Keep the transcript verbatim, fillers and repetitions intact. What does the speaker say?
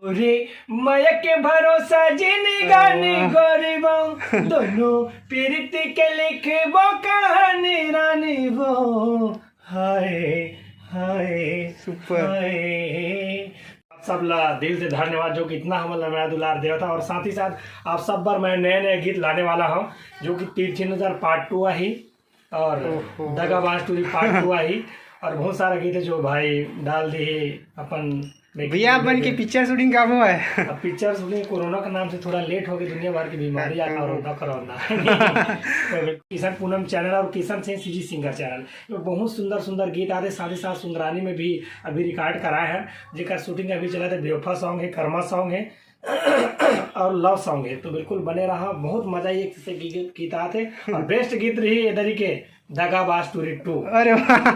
रे मया के भरोसा जिंदगानी गरीबो, दोनों प्रीति के लिखबो कहानी रानी वो। हाय, हाय, Super। हाय। आप सब ला दिल से धन्यवाद जो कि इतना हमन ला मया दुलार देवत हा, और साथ ही साथ आप सब बर मैं नए नए गीत लाने वाला हूँ, जो कि तीर्थी नजर पार्ट टू आही और ओहो। दगाबाज टूरी पार्ट टू आही, और बहुत सारा गीत है जो भाई डाल दी अपन भैया, अपन के पिक्चर शूटिंग कब हुआ है? अब पिक्चर शूटिंग कोरोना के नाम से थोड़ा लेट हो गई, दुनिया भर की बीमारी आ कोरोना कोरोना। तो किशन पूनम चैनल और Kishan Singh CG singer channel, तो बहुत सुंदर सुंदर गीत आते, साथ ही साथ सुंदरानी में भी अभी रिकॉर्ड कराए हैं, जेकर शूटिंग अभी चला था, बेवफा सॉन्ग है, कर्मा सॉन्ग है और लव सॉन्ग है। तो बिल्कुल बने रहा, बहुत मजा एक से गीत गीत आते, और बेस्ट गीत रही इधर ही के दगाबाज टूरी टू। अरे वाह।